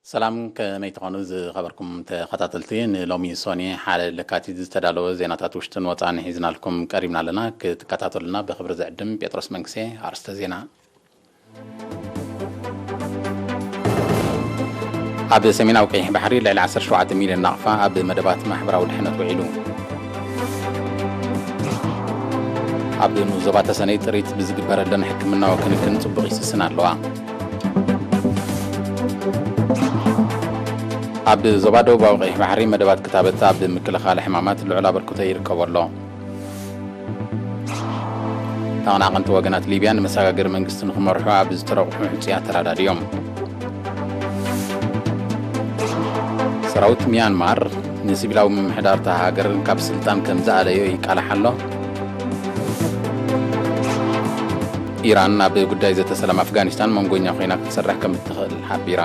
ሰላም፣ ከመይ ትኾኑ ዝኸበርኩም ተኸታተልቲ? ንሎሚ ሶኒ ሓደ ለካቲት ዝተዳለወ ዜናታት ውሽጥን ወፃእን ሒዝናልኩም ቀሪብና ኣለና። ክትከታተሉና ብኽብሪ ዝዕድም ጴጥሮስ መንግሴ። ኣርስተ ዜና። ኣብ ሰሜናዊ ቀይሕ ባሕሪ ልዕሊ ዓሰርተ ሸውዓተ ሚልዮን ናቕፋ ኣብ መደባት ማሕበራዊ ድሕነት ውዒሉ። ኣብ ንኡስ ዞባ ተሰነይ ጥሪት ብዝግበረለን ሕክምናዊ ክንክን ጽቡቕ ይስስን ኣለዋ። ኣብ ዞባ ደቡባዊ ቀይሕ ባሕሪ መደባት ክታበት ኣብ ምክልኻል ሕማማት ልዑል ኣበርክቶ ይርከቦ ኣሎ። ተቐናቐንቲ ወገናት ሊብያ ንመሰጋገሪ መንግስቲ ንኽመርሑ ኣብ ዝተረቑሑ ሕጹያት ተረዳድዮም። ሰራዊት ሚያንማር ንሲቪላዊ ምምሕዳር እታ ሃገር ካብ ስልጣን ከም ዝኣለዮ ይቃላሕ ኣሎ። ኢራን ኣብ ጉዳይ ዘተ ሰላም ኣፍጋኒስታን መንጎኛ ኮይና ክትሰርሕ ከም እትኽእል ሓቢራ።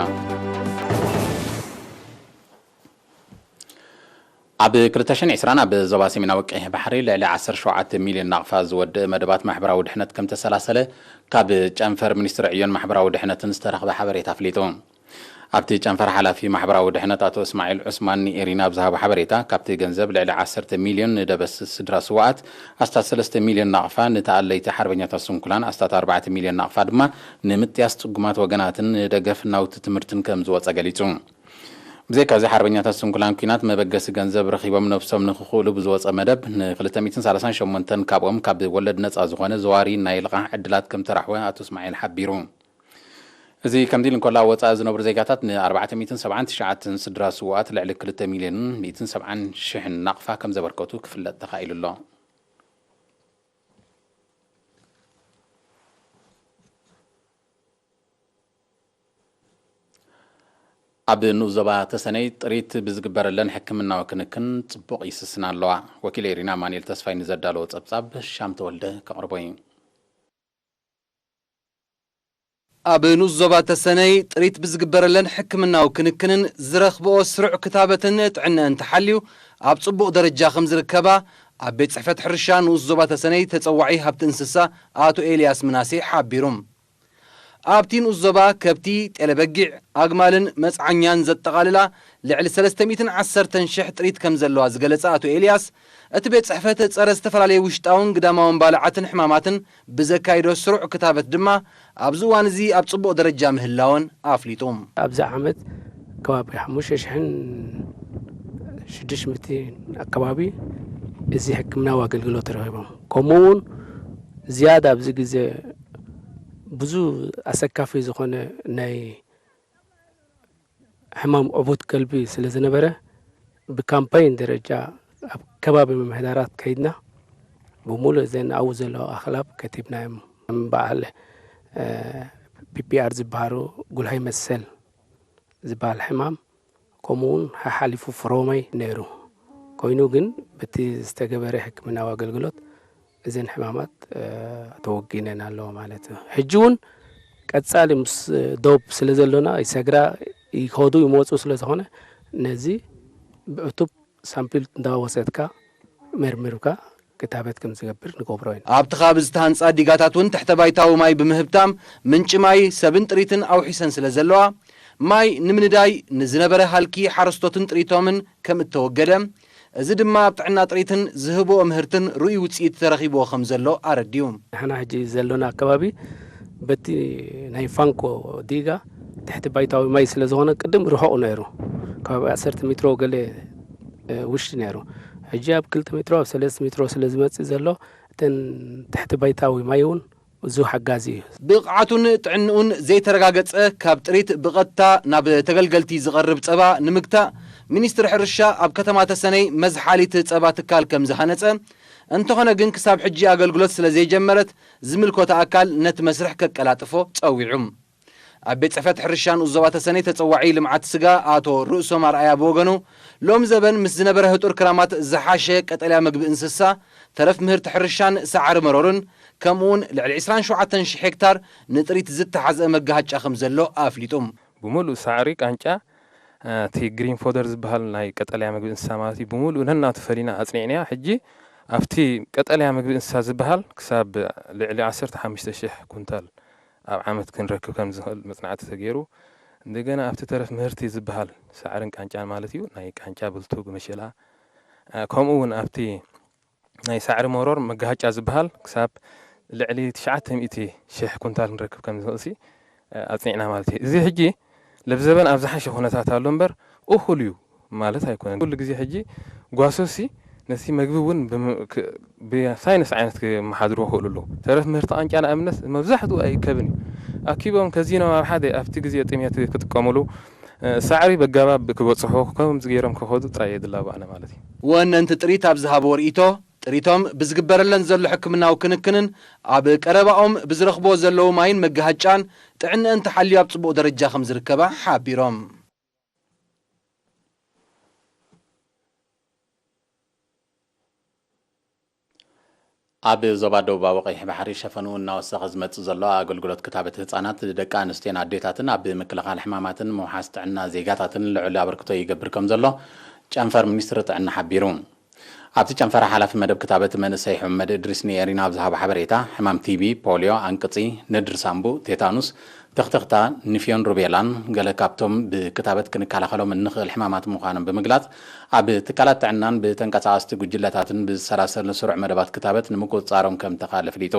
ኣብ ክልተ ሽሕን ዕስራን ኣብ ዞባ ሰሜናዊ ቀይሕ ባሕሪ ልዕሊ ዓሰርተ ሸውዓተ ሚልዮን ናቕፋ ዝወድእ መደባት ማሕበራዊ ድሕነት ከም ተሰላሰለ ካብ ጨንፈር ሚኒስትሪ ዕዮን ማሕበራዊ ድሕነትን ዝተረኽበ ሓበሬታ ኣፍሊጡ። ኣብቲ ጨንፈር ሓላፊ ማሕበራዊ ድሕነት ኣቶ እስማዒል ዑስማን ንኤሪና ኣብ ዝሃቦ ሓበሬታ፣ ካብቲ ገንዘብ ልዕሊ ዓሰርተ ሚልዮን ንደበስ ስድራ ስውኣት፣ ኣስታት ሰለስተ ሚልዮን ናቕፋ ንተኣለይቲ ሓርበኛታት ስንኩላን፣ ኣስታት ኣርባዕተ ሚልዮን ናቕፋ ድማ ንምጥያስ ጽጉማት ወገናትን ንደገፍ ናውቲ ትምህርትን ከም ዝወጸ ገሊጹ። ብዘይካዚ ሓርበኛታት ስንኩላን ኲናት መበገሲ ገንዘብ ረኺቦም ነብሶም ንኽኽእሉ ብዝወጸ መደብ ንክልተ ሚእትን ሰላሳን ሸሞንተን ካብኦም ካብ ወለድ ነጻ ዝኾነ ዘዋሪ ናይ ልቓሕ ዕድላት ከም ተራሕወ ኣቶ እስማዒል ሓቢሩ። እዚ ከምዚ ኢሉ እንከሎ፣ ኣብ ወጻኢ ዝነብሩ ዜጋታት ንኣርባዕተ ሚእትን ሰብዓን ትሽዓተን ስድራ ስዉኣት ልዕሊ ክልተ ሚልዮንን ሚእትን ሰብዓን ሽሕን ናቕፋ ከም ዘበርከቱ ክፍለጥ ተኻኢሉ ኣሎ። ኣብ ንኡስ ዞባ ተሰነይ ጥሪት ብዝግበረለን ሕክምናዊ ክንክን ጽቡቕ ይስስና ኣለዋ። ወኪል ኤሪና ኣማኑኤል ተስፋይ ንዘዳለዎ ጸብጻብ ሻም ተወልደ ከቕርቦ እዩ። ኣብ ንኡስ ዞባ ተሰነይ ጥሪት ብዝግበረለን ሕክምናዊ ክንክንን ዝረኽብኦ ስሩዕ ክታበትን ጥዕነአን ተሓልዩ ኣብ ጽቡቕ ደረጃ ከም ዝርከባ ኣብ ቤት ጽሕፈት ሕርሻ ንኡስ ዞባ ተሰነይ ተጸዋዒ ሃብቲ እንስሳ ኣቶ ኤልያስ ምናሴ ሓቢሩ። ኣብቲ ንኡስ ዞባ ከብቲ፣ ጤለበጊዕ፣ ኣግማልን መጽዓኛን ዘጠቓልላ ልዕሊ ሰለስተ ሚእትን ዓሰርተን ሽሕ ጥሪት ከም ዘለዋ ዝገለጸ ኣቶ ኤልያስ፣ እቲ ቤት ጽሕፈት ጸረ ዝተፈላለዩ ውሽጣውን ግዳማውን ባልዓትን ሕማማትን ብዘካይዶ ስሩዕ ክታበት ድማ ኣብዚ እዋን እዚ ኣብ ጽቡቕ ደረጃ ምህላወን ኣፍሊጡ። ኣብዚ ዓመት ከባቢ ሓሙሽተ ሽሕን ሽዱሽተ ሚእትን ኣከባቢ እዚ ሕክምናዊ ኣገልግሎት ረኺቦም። ከምኡ እውን ዝያዳ ኣብዚ ግዜ ብዙ ኣሰካፊ ዝኾነ ናይ ሕማም ዕቡት ከልቢ ስለ ዝነበረ፣ ብካምፓይን ደረጃ ኣብ ከባቢ ምምሕዳራት ከይድና፣ ብምሉእ እዘን ኣብኡ ዘለዋ ኣኽላብ ከቲብናዮም። ከም በዓል፣ እ፣ ፒ ፒ ኣር ዝበሃሉ ጉልሃይ መሰል ዝበሃል ሕማም፣ ከምኡ እውን ሓሓሊፉ ፍሮማይ ነይሩ። ኮይኑ ግን፣ በቲ ዝተገበረ ሕክምናዊ ኣገልግሎት፣ እዘን ሕማማት፣ እ፣ ተወጊነን ኣለዎ ማለት እዩ። ሕጂ እውን ቀጻሊ ምስ ዶብ ስለ ዘሎና፣ ይሰግራ ይኸዱ ይመጹ ስለ ዝኾነ፣ ነዚ ብዕቱብ ሳምፕል እንዳወሰድካ መርሚርካ ክታበት ከም ዝገብር ንገብሮ ኢና። ኣብቲ ከባቢ ዝተሃንጻ ዲጋታት እውን ትሕተ ባይታዊ ማይ ብምህብታም፣ ምንጪ ማይ ሰብን ጥሪትን ኣውሒሰን ስለ ዘለዋ፣ ማይ ንምንዳይ ንዝነበረ ሃልኪ ሓረስቶትን ጥሪቶምን ከም እተወገደ፣ እዚ ድማ ኣብ ጥዕና ጥሪትን ዝህብኦ ምህርትን ርኡይ ውጽኢት ተረኺብዎ ከም ዘሎ ኣረዲኡ። ንሕና ሕጂ ዘሎና ኣከባቢ በቲ ናይ ፋንኮ ዲጋ ትሕቲ ባይታዊ ማይ ስለ ዝኾነ፣ ቅድም ርሑቕ ነይሩ። ከባቢ ዓሰርተ ሜትሮ ገለ፣ እ፣ ውሽጢ ነይሩ። ሕጂ ኣብ ክልተ ሜትሮ፣ ኣብ ሰለስተ ሜትሮ ስለ ዝመጽእ ዘሎ፣ እተን ትሕቲ ባይታዊ ማይ እውን ብዙሕ ሓጋዚ እዩ። ብቕዓቱን ጥዕንኡን ዘይተረጋገጸ ካብ ጥሪት ብቐጥታ ናብ ተገልገልቲ ዝቐርብ ጸባ ንምግታእ፣ ሚኒስትሪ ሕርሻ ኣብ ከተማ ተሰነይ መዝሓሊት ጸባ ትካል ከም ዝሃነጸ፣ እንተኾነ ግን ክሳብ ሕጂ ኣገልግሎት ስለ ዘይጀመረት፣ ዝምልከቶ ኣካል ነቲ መስርሕ ከቀላጥፎ ጸዊዑ። ኣብ ቤት ጽሕፈት ሕርሻ ንኡስ ዞባ ተሰነይ ተጸዋዒ ልምዓት ስጋ ኣቶ ርእሶም ኣርኣያ ብወገኑ፣ ሎም ዘበን ምስ ዝነበረ ህጡር ክራማት ዝሓሸ ቀጠልያ ምግቢ እንስሳ፣ ተረፍ ምህርቲ ሕርሻን ሳዕሪ መሮርን፣ ከምኡውን ልዕሊ ዕስራን ሸውዓተን ሽሕ ሄክታር ንጥሪት ዝተሓዝአ መጋሃጫ ከም ዘሎ ኣፍሊጡ። ብምሉእ ሳዕሪ ቃንጫ፣ እ፣ እቲ ግሪን ፎደር ዝበሃል ናይ ቀጠልያ ምግቢ እንስሳ ማለት እዩ፣ ብምሉእ ነናቱ ፈሊና ኣጽኒዕናያ። ሕጂ ኣብቲ ቀጠልያ ምግቢ እንስሳ ዝበሃል ክሳብ ልዕሊ ዓሰርተ ሓሙሽተ ሽሕ ኩንታል ኣብ ዓመት ክንረክብ ከም ዝኽእል መጽናዕቲ ተገይሩ። እንደገና ኣብቲ ተረፍ ምህርቲ ዝበሃል ሳዕርን ቃንጫን ማለት እዩ፣ ናይ ቃንጫ፣ ብልቱግ፣ መሸላ፣ እ፣ ከምኡ እውን ኣብቲ ናይ ሳዕሪ መሮር መጋሃጫ ዝበሃል ክሳብ ልዕሊ ትሽዓተ ሚእቲ ሽሕ ኩንታል ንረክብ ከም ንኽእልሲ፣ እ፣ ኣጽኒዕና ማለት እዩ። እዚ ሕጂ ለብዘበን ኣብ ዝሓሸ ኩነታት ኣሎ እምበር እኹል እዩ ማለት ኣይኮነን። ኩሉ ግዜ ሕጂ ጓሶሲ ነቲ መግቢ እውን ብም-፣ ክ-፣ ብሳይንስ ዓይነት ክመሓድርዎ ክኽእሉ ኣለዉ። ተረፍ ምህርቲ ቃንጫ ንኣብነት መብዛሕትኡ ኣይእከብን እዩ። ኣኪቦም ከዚኖም ኣብ ሓደ ኣብቲ ግዜ ጥሜት ክጥቀሙሉ፣ እ፣ ሳዕሪ በጋባብ ክበጽሑ ከምዚ ገይሮም ክኸዱ ጥራይ እየ ዝላቦ ኣነ ማለት እዩ። ወነንቲ ጥሪት ኣብ ዝሃብዎ ርእይቶ፣ ጥሪቶም ብዝግበረለን ዘሎ ሕክምናዊ ክንክንን ኣብ ቀረባኦም ብዝረኽብዎ ዘለዉ ማይን መጋሃጫን ጥዕነአን ተሓልዩ ኣብ ጽቡቕ ደረጃ ከም ዝርከባ ሓቢሮም። ኣብ ዞባ ደቡባዊ ቀይሕ ባሕሪ ሸፈኑ እናወሰኸ ዝመጽእ ዘሎ ኣገልግሎት ክታበት ህጻናት፣ ደቂ ኣንስትዮን ኣዴታትን ኣብ ምክልኻል ሕማማትን ምውሓስ ጥዕና ዜጋታትን ልዑል ኣበርክቶ ይገብር ከም ዘሎ ጨንፈር ሚኒስትሪ ጥዕና ሓቢሩ። ኣብቲ ጨንፈር ሓላፊ መደብ ክታበት መንእሰይ ሕመድ እድሪስ ንኤሪና ኣብ ዝሃቦ ሓበሬታ፣ ሕማም ቲቢ፣ ፖልዮ፣ ኣንቅጺ፣ ንድሪ ሳምቡእ፣ ቴታኑስ፣ ትኽትኽታ፣ ንፍዮን ሩቤላን ገለ ካብቶም ብክታበት ክንከላኸሎም እንኽእል ሕማማት ምዃኖም ብምግላጽ፣ ኣብ ትካላት ጥዕናን ብተንቀሳቐስቲ ጉጅለታትን ብዝሰላሰል ስሩዕ መደባት ክታበት ንምቁጽጻሮም ከም ተኻለ ኣፍሊጡ።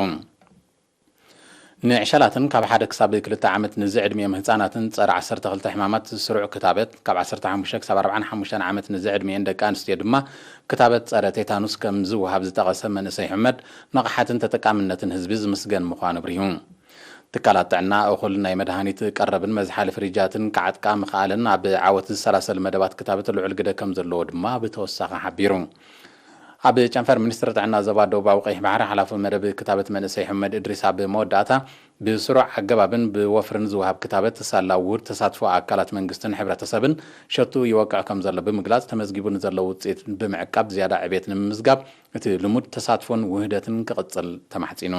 ንዕሸላትን ካብ ሓደ ክሳብ ክልተ ዓመት ንዝዕድሚኦም ህጻናትን ጸረ ዓሰርተ ክልተ ሕማማት ስሩዕ ክታበት፣ ካብ ዓሰርተ ሓሙሽተ ክሳብ ኣርባዓን ሓሙሽተን ዓመት ንዝዕድሚኤን ደቂ ኣንስትዮ ድማ ክታበት ጸረ ቴታኑስ ከም ዝወሃብ ዝጠቐሰ መንእሰይ ሕመድ፣ ንቕሓትን ተጠቃምነትን ህዝቢ ዝምስገን ምዃኑ ኣብሪሁ። ትካላት ጥዕና እኹል ናይ መድሃኒት ቀረብን መዝሓሊ ፍሪጃትን ክዓጥቃ ምኽኣለን ኣብ ዓወት ዝሰላሰል መደባት ክታበት ልዑል ግደ ከም ዘለዎ ድማ ብተወሳኺ ሓቢሩ። ኣብ ጨንፈር ሚኒስትሪ ጥዕና ዞባ ደቡባዊ ቀይሕ ባሕሪ ሓላፊ መደብ ክታበት መንእሰይ ሕመድ እድሪስ ኣብ መወዳእታ፣ ብስሩዕ ኣገባብን ብወፍርን ዝወሃብ ክታበት ሳላ ውሁድ ተሳትፎ ኣካላት መንግስትን ሕብረተሰብን ሸቱ ይወቅዕ ከም ዘሎ ብምግላጽ፣ ተመዝጊቡ ንዘሎ ውጽኢት ብምዕቃብ ዝያዳ ዕቤት ንምምዝጋብ እቲ ልሙድ ተሳትፎን ውህደትን ክቕጽል ተማሕጺኑ።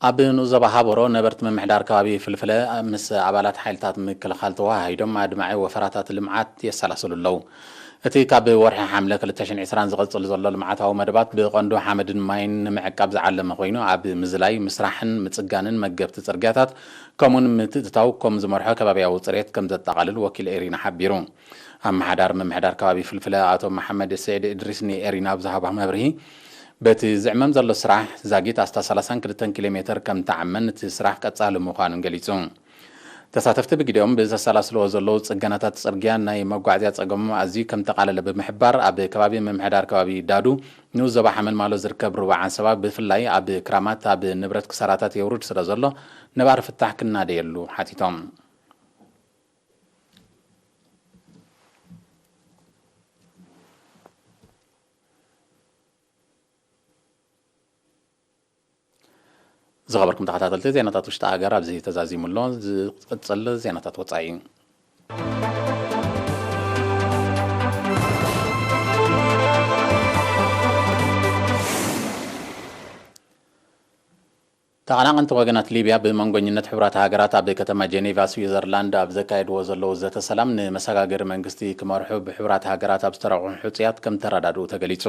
ኣብ ንኡስ ዞባ ሃበሮ ነበርቲ ምምሕዳር ከባቢ ፍልፍለ ምስ ኣባላት ሓይልታት ምክልኻል ተወሃሂዶም ኣድማዒ ወፈራታት ልምዓት የሰላስሉ ኣለዉ። እቲ ካብ ወርሒ ሓምለ ክልተ ሽሕን ዕስራን ዝቕጽል ዘሎ ልምዓታዊ መደባት ብቐንዱ ሓመድን ማይን ንምዕቃብ ዝዓለመ ኮይኑ፣ ኣብ ምዝላይ፣ ምስራሕን ምጽጋንን መገብቲ ጽርግያታት ከምኡውን ምትእትታው ኮም ዝመርሖ ከባብያዊ ጽሬት ከም ዘጠቓልል ወኪል ኤሪና ሓቢሩ። ኣመሓዳሪ ምምሕዳር ከባቢ ፍልፍለ ኣቶ መሓመድ ሰዒድ እድሪስ ንኤሪና ኣብ ዝሃቦ መብርሂ፣ በቲ ዝዕመም ዘሎ ስራሕ ዛጊት ኣስታት ሰላሳን ክልተን ኪሎ ሜተር ከም ተዓመን እቲ ስራሕ ቀጻሊ ምዃኑን ገሊጹ። ተሳተፍቲ ብግዲኦም ብዘሰላስልዎ ዘለዉ ጽገናታት ጽርግያ ናይ መጓዓዝያ ጸገሞም ኣዝዩ ከም ተቓለለ ብምሕባር፣ ኣብ ከባቢ ምምሕዳር ከባቢ ዳዱ ንኡስ ዞባ ሓመልማሎ ዝርከብ ሩባ ዓንሰባ ብፍላይ ኣብ ክራማት ኣብ ንብረት ክሳራታት የውርድ ስለ ዘሎ ነባሪ ፍታሕ ክናደየሉ ሓቲቶም። ዝኸበርኩም ተኸታተልቲ፣ ዜናታት ውሽጢ ሃገር ኣብዚ ተዛዚሙ ኣሎ። ዝቕጽል ዜናታት ወጻኢ። ተቐናቐንቲ ወገናት ሊብያ ብመንጎኝነት ሕቡራት ሃገራት ኣብ ከተማ ጄኔቫ ስዊዘርላንድ ኣብ ዘካየድዎ ዘለዉ ዘተ ሰላም፣ ንመሰጋገሪ መንግስቲ ክመርሑ ብሕቡራት ሃገራት ኣብ ዝተረቑሑ ሕጹያት ከም ተረዳድኡ ተገሊጹ።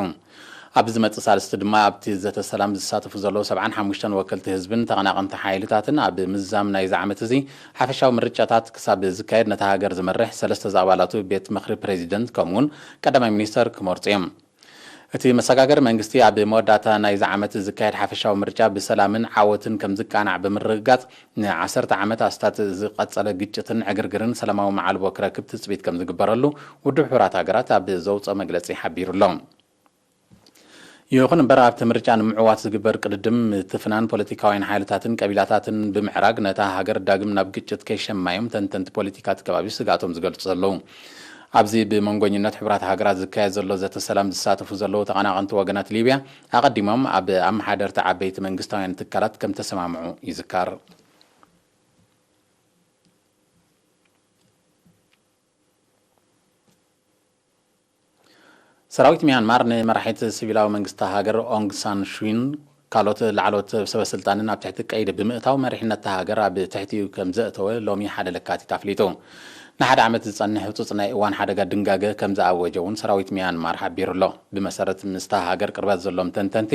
ኣብ ዝመጽእ ሳልስቲ ድማ ኣብቲ ዘተ ሰላም ዝሳተፉ ዘለዉ ሰብዓን ሓሙሽተን ወከልቲ ህዝብን ተቐናቐንቲ ሓይልታትን ኣብ ምዝዛም ናይዚ ዓመት እዚ ሓፈሻዊ ምርጫታት ክሳብ ዝካየድ ነታ ሃገር ዝመርሕ ሰለስተ ዝኣባላቱ ቤት ምኽሪ ፕሬዚደንት ከምኡውን ቀዳማይ ሚኒስተር ክመርጹ እዮም። እቲ መሰጋገሪ መንግስቲ ኣብ መወዳእታ ናይዚ ዓመት ዝካየድ ሓፈሻዊ ምርጫ ብሰላምን ዓወትን ከም ዝቃናዕ ብምርግጋጽ፣ ንዓሰርተ ዓመት ኣስታት ዝቐጸለ ግጭትን ዕግርግርን ሰላማዊ መዓልቦ ክረክብ ትጽቢት ከም ዝግበረሉ ውድብ ሕቡራት ሃገራት ኣብ ዘውጽኦ መግለጺ ሓቢሩ ኣሎ። ይኹን እምበር፣ ኣብቲ ምርጫ ንምዕዋት ዝግበር ቅድድም ምትፍናን ፖለቲካውያን ሓይልታትን ቀቢላታትን ብምዕራግ፣ ነታ ሃገር ዳግም ናብ ግጭት ከይሸማዮም ተንተንቲ ፖለቲካ እቲ ከባቢ ስግኣቶም ዝገልጹ ዘለዉ። ኣብዚ ብመንጎኝነት ሕቡራት ሃገራት ዝካየድ ዘሎ ዘተ ሰላም ዝሳተፉ ዘለዉ ተቐናቐንቲ ወገናት ሊብያ፣ ኣቐዲሞም ኣብ ኣመሓደርቲ ዓበይቲ መንግስታውያን ትካላት ከም ተሰማምዑ ይዝከር። ሰራዊት ሚያንማር ንመራሒት ሲቪላዊ መንግስቲ ሃገር ኦንግ ሳን ሹን ካልኦት ላዕለዎት ሰበ ስልጣንን ኣብ ትሕቲ ቀይዲ ብምእታው፣ መሪሕነት እታ ሃገር ኣብ ትሕቲኡ ከም ዘእተወ ሎሚ ሓደ ለካቲት ኣፍሊጡ። ንሓደ ዓመት ዝጸንሕ ህጹጽ ናይ እዋን ሓደጋ ድንጋገ ከም ዝኣወጀ እውን ሰራዊት ሚያንማር ሓቢሩ ኣሎ። ብመሰረት ምስታ ሃገር ቅርበት ዘሎም ተንተንቲ፣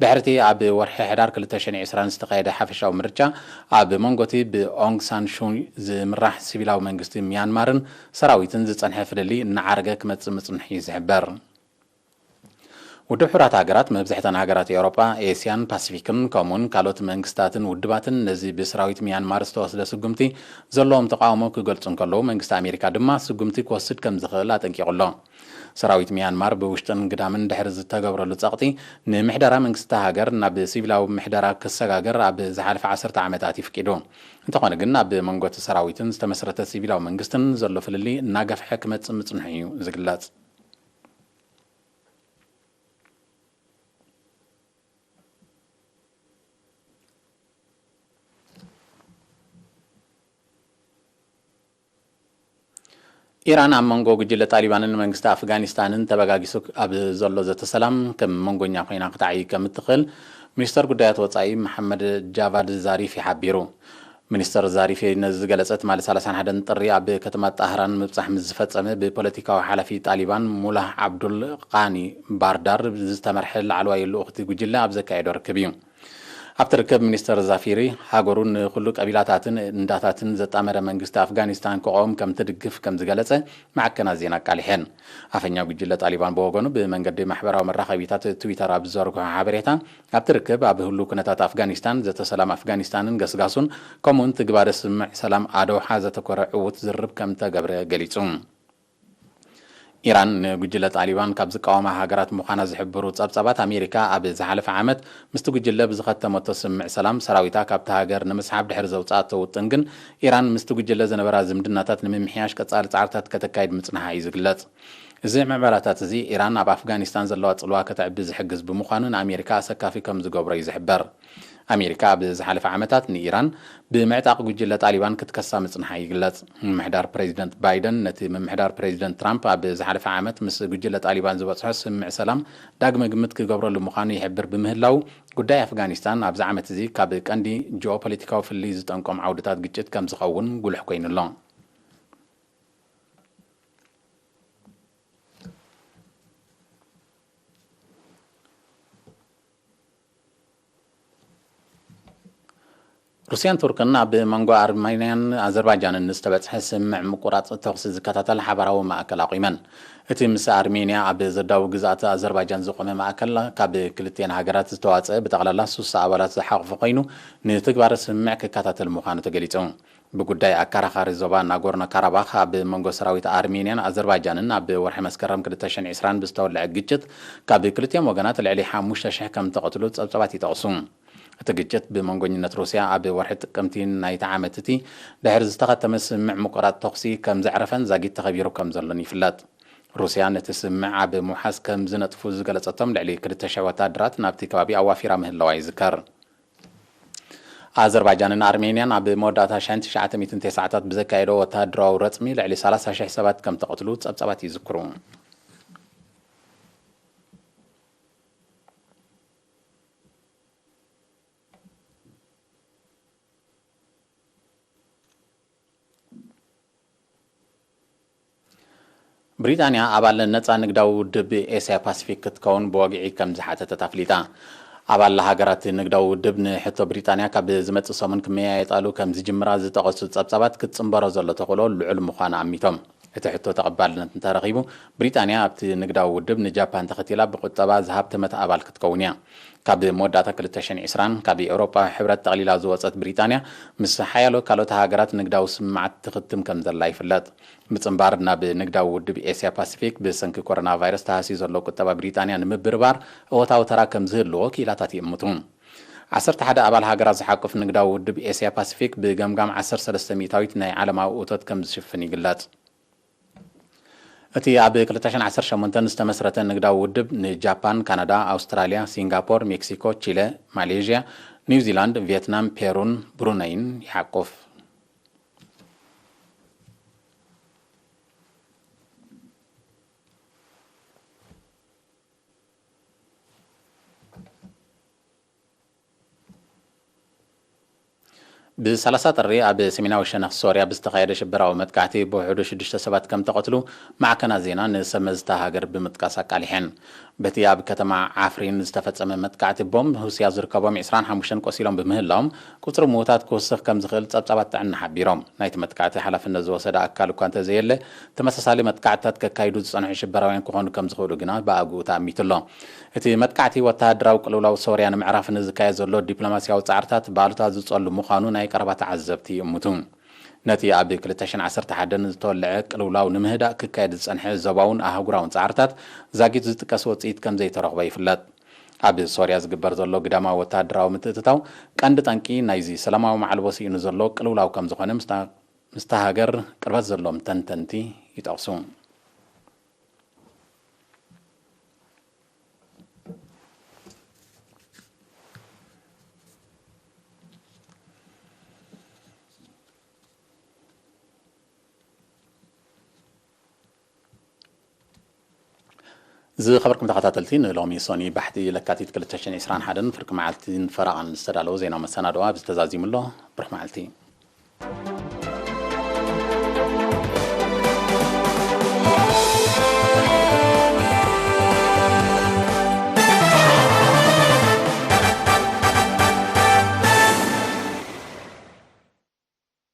ድሕሪቲ ኣብ ወርሒ ሕዳር ክልተ ሽሕን ዕስራን ዝተኻየደ ሓፈሻዊ ምርጫ፣ ኣብ መንጎቲ ብኦንግ ሳን ሹ ዝምራሕ ሲቪላዊ መንግስቲ ሚያንማርን ሰራዊትን ዝጸንሐ ፍልልይ እናዓረገ ክመጽእ ምጽንሑ እዩ ዝሕበር። ውድብ ሕቡራት ሃገራት፣ መብዝሕተን ሃገራት ኤውሮጳ፣ ኤስያን ፓሲፊክን፣ ከምኡውን ካልኦት መንግስታትን ውድባትን ነዚ ብሰራዊት ሚያንማር ዝተወስደ ስጉምቲ ዘለዎም ተቃውሞ ክገልጹ እንከለዉ፣ መንግስቲ ኣሜሪካ ድማ ስጉምቲ ክወስድ ከም ዝኽእል ኣጠንቂቑ ኣሎ። ሰራዊት ሚያንማር ብውሽጥን ግዳምን ድሕሪ ዝተገብረሉ ጸቕጢ፣ ንምሕደራ መንግስቲ ሃገር ናብ ሲቪላዊ ምሕደራ ክሰጋገር ኣብ ዝሓለፈ ዓሰርተ ዓመታት ይፍቂዱ። እንተኾነ ግን፣ ኣብ መንጎ እቲ ሰራዊትን ዝተመስረተ ሲቪላዊ መንግስትን ዘሎ ፍልልይ እናገፍሐ ክመጽእ ምጽንሑ እዩ ዝግለጽ። ኢራን ኣብ መንጎ ጉጅለ ጣሊባንን መንግስቲ ኣፍጋኒስታንን ተበጋጊሱ ኣብ ዘሎ ዘተ ሰላም ከም መንጎኛ ኮይና ክትዓይ ከም እትኽእል ሚኒስተር ጉዳያት ወጻኢ መሓመድ ጃቫድ ዛሪፊ ሓቢሩ። ሚኒስተር ዛሪፊ ነዚ ዝገለጸ ትማሊ ሰላሳን ሓደን ጥሪ ኣብ ከተማ ጣህራን ምብጻሕ ምስ ዝፈጸመ ብፖለቲካዊ ሓላፊ ጣሊባን ሙላህ ዓብዱል ቃኒ ባርዳር ዝተመርሐ ላዕለዋይ ልኡኽቲ ጉጅለ ኣብ ዘካየዶ ርክብ እዩ። ኣብቲ ርክብ ሚኒስተር ዛፊሪ፣ ሃገሩ ንኹሉ ቀቢላታትን እንዳታትን ዘጣመረ መንግስቲ ኣፍጋኒስታን ክቆም ከም ትድግፍ ከም ዝገለጸ ማዕከናት ዜና ኣቃሊሐን። ኣፈኛ ጉጅለ ጣሊባን ብወገኑ ብመንገዲ ማሕበራዊ መራኸቢታት ትዊተር ኣብ ዝዘርግሖ ሓበሬታ፣ ኣብቲ ርክብ ኣብ ህሉው ኩነታት ኣፍጋኒስታን ዘተ ሰላም ኣፍጋኒስታንን ገስጋሱን ከምኡውን ትግባረ ስምምዕ ሰላም ኣዶሓ ዘተኮረ ዕዉት ዝርርብ ከም ተገብረ ገሊጹ። ኢራን ንጉጅለ ጣሊባን ካብ ዝቃወማ ሃገራት ምዃና ዝሕብሩ ጸብጻባት፣ ኣሜሪካ ኣብ ዝሓለፈ ዓመት ምስቲ ጉጅለ ብዝኸተመቶ ስምምዕ ሰላም ሰራዊታ ካብቲ ሃገር ንምስሓብ ድሕሪ ዘውጽኣቶ ውጥን ግን፣ ኢራን ምስቲ ጉጅለ ዝነበራ ዝምድናታት ንምምሕያሽ ቀጻሊ ጻዕርታት ከተካይድ ምጽንሓ እዩ ዝግለጽ። እዚ ምዕባላታት እዚ፣ ኢራን ኣብ ኣፍጋኒስታን ዘለዋ ጽልዋ ከተዕቢ ዝሕግዝ ብምዃኑ፣ ንኣሜሪካ ኣሰካፊ ከም ዝገብሮ እዩ ዝሕበር። ኣሜሪካ ኣብ ዝሓለፈ ዓመታት ንኢራን ብምዕጣቕ ጉጅለ ጣሊባን ክትከሳ ምጽንሓ ይግለጽ። ምምሕዳር ፕሬዚደንት ባይደን ነቲ ምምሕዳር ፕሬዚደንት ትራምፕ ኣብ ዝሓለፈ ዓመት ምስ ጉጅለ ጣሊባን ዝበጽሖ ስምምዕ ሰላም ዳግመ ግምት ክገብረሉ ምዃኑ ይሕብር ብምህላው፣ ጉዳይ ኣፍጋኒስታን ኣብዚ ዓመት እዚ ካብ ቀንዲ ጂኦፖለቲካዊ ፍልልይ ዝጠንቆም ዓውድታት ግጭት ከም ዝኸውን ጉልሕ ኮይኑ ኣሎ። ሩስያን ቱርክን ኣብ መንጎ ኣርሜንያን ኣዘርባይጃንን ዝተበጽሐ ስምምዕ ምቁራጽ ተኹሲ ዝከታተል ሓባራዊ ማእከል ኣቑመን። እቲ ምስ ኣርሜንያ ኣብ ዘዳዊ ግዝኣት ኣዘርባይጃን ዝቖመ ማእከል፣ ካብ ክልቲኤን ሃገራት ዝተዋጽአ ብጠቕላላ ሱሳ ኣባላት ዝሓቖፈ ኮይኑ፣ ንትግባረ ስምምዕ ክከታተል ምዃኑ ተገሊጹ። ብጉዳይ ኣከራኻሪ ዞባ ናጎርኖ ካራባኽ፣ ኣብ መንጎ ሰራዊት ኣርሜንያን ኣዘርባይጃንን ኣብ ወርሒ መስከረም ክልተ ሽሕን ዕስራን ብዝተወልዐ ግጭት፣ ካብ ክልቲኦም ወገናት ልዕሊ ሓሙሽተ ሽሕ ከም ተቐትሉ ጸብጻባት ይጠቕሱ። እቲ ግጭት ብመንጎኝነት ሩስያ ኣብ ወርሒ ጥቅምቲ ናይቲ ዓመት እቲ ድሕሪ ዝተኸተመ ስምምዕ ምቁራጽ ተኹሲ ከም ዘዕረፈን ዛጊት ተኸቢሩ ከም ዘሎን ይፍለጥ። ሩስያ ነቲ ስምምዕ ኣብ ምውሓስ ከም ዝነጥፉ ዝገለጸቶም ልዕሊ ክልተ ሽሕ ወታደራት ናብቲ ከባቢ ኣዋፊራ ምህላዋ ይዝከር። ኣዘርባይጃንን ኣርሜንያን ኣብ መወዳእታ ሸሕን ትሽዓተ ሚእትን ተስዓታት ብዘካየዶ ወታደራዊ ረጽሚ ልዕሊ ሰላሳ ሽሕ ሰባት ከም ተቐትሉ ጸብጻባት ይዝክሩ። ብሪጣንያ ኣባል ነጻ ንግዳዊ ውድብ ኤስያ ፓሲፊክ ክትከውን ብወግዒ ከም ዝሓተተት ኣፍሊጣ። ኣባል ሃገራት ንግዳዊ ውድብ ንሕቶ ብሪጣንያ ካብ ዝመጽእ ሰሙን ክመያየጣሉ ከም ዝጅምራ ዝጠቐሱ ጸብጻባት ክትጽንበሮ ዘሎ ተኽእሎ ልዑል ምዃኑ ኣሚቶም። እቲ ሕቶ ተቐባልነት እንተረኺቡ፣ ብሪጣንያ ኣብቲ ንግዳዊ ውድብ ንጃፓን ተኸቲላ ብቁጠባ ዝሃብተመት ኣባል ክትከውን እያ። ካብ መወዳእታ ክልተ ሽሕን ዕስራን ካብ ኤውሮጳ ሕብረት ጠቕሊላ ዝወጸት ብሪጣንያ፣ ምስ ሓያሎ ካልኦት ሃገራት ንግዳዊ ስምምዓት ትኽትም ከም ዘላ ይፍለጥ። ምጽንባር ናብ ንግዳዊ ውድብ ኤስያ ፓሲፊክ ብሰንኪ ኮሮና ቫይረስ ተሃስዩ ዘሎ ቁጠባ ብሪጣንያ ንምብርባር እወታዊ ተራ ከም ዝህልዎ ክኢላታት ይእምቱ። ዓሰርተ ሓደ ኣባል ሃገራት ዝሓቁፍ ንግዳዊ ውድብ ኤስያ ፓሲፊክ ብገምጋም ዓሰርተ ሰለስተ ሚእታዊት ናይ ዓለማዊ እቶት ከም ዝሽፍን ይግለጽ። እቲ ኣብ ክልተ ሽሕን ዓሰርተ ሸሞንተን ዝተመስረተ ንግዳዊ ውድብ ንጃፓን፣ ካናዳ፣ ኣውስትራልያ፣ ሲንጋፖር፣ ሜክሲኮ፣ ቺለ፣ ማሌዥያ፣ ኒውዚላንድ፣ ቪየትናም፣ ፔሩን ብሩነይን ይሓቁፍ። ብ30 ጥሪ ኣብ ሰሜናዊ ሸነኽ ሶርያ ብዝተኻየደ ሽበራዊ መጥቃዕቲ ብውሕዱ ሽዱሽተ ሰባት ከም ተቐትሉ ማዕከናት ዜና ንሰብ መዝታ ሃገር ብምጥቃስ ኣቃሊሐን። በቲ ኣብ ከተማ ዓፍሪን ዝተፈጸመ መጥቃዕቲ ቦምብ፣ ሩስያ ዝርከቦም ዕስራን ሓሙሽተን ቆሲሎም ብምህላዎም፣ ቁጽሪ ምዉታት ክውስኽ ከም ዝኽእል ጸብጻባት ጥዕና ሓቢሮም። ናይቲ መጥቃዕቲ ሓላፍነት ዝወሰደ ኣካል እኳ እንተዘየለ፣ ተመሳሳሊ መጥቃዕትታት ከካይዱ ዝጸንሑ ሽበራውያን ክኾኑ ከም ዝኽእሉ ግና ብኣግኡ ተኣሚቱ ኣሎ። እቲ መጥቃዕቲ ወተሃደራዊ ቅልውላው ሶርያ ንምዕራፍ ንዝካየድ ዘሎ ዲፕሎማስያዊ ጻዕርታት ብኣሉታ ዝጸሉ ምዃኑ ናይ ቀረባ ተዓዘብቲ ይእምቱ። ነቲ ኣብ ክልተ ሽሕን ዓሰርተ ሓደን ዝተወልዐ ቅልውላው ንምህዳእ ክካየድ ዝጸንሐ ዞባውን ኣህጉራውን ጻዕርታት ዛጊት ዝጥቀስ ወጽኢት ከም ዘይተረኽቦ ይፍለጥ። ኣብ ሶርያ ዝግበር ዘሎ ግዳማዊ ወተሃደራዊ ምትእትታው ቀንዲ ጠንቂ ናይዚ ሰላማዊ ማዕልቦ ስኢኑ ዘሎ ቅልውላው ከም ዝኾነ ምስታ ምስታ ሃገር ቅርበት ዘሎም ተንተንቲ ይጠቕሱ። ዝኸበርኩም ተኸታተልቲ፣ ንሎሚ ሶኒ ባሕቲ ለካቲት ክልተ ሽሕን ዕስራን ሓደን ፍርቂ መዓልትን ፈረቓን ዝተዳለወ ዜናዊ መሰናድኦ ኣብዚ ተዛዚሙ ኣሎ። ብሩኽ መዓልቲ።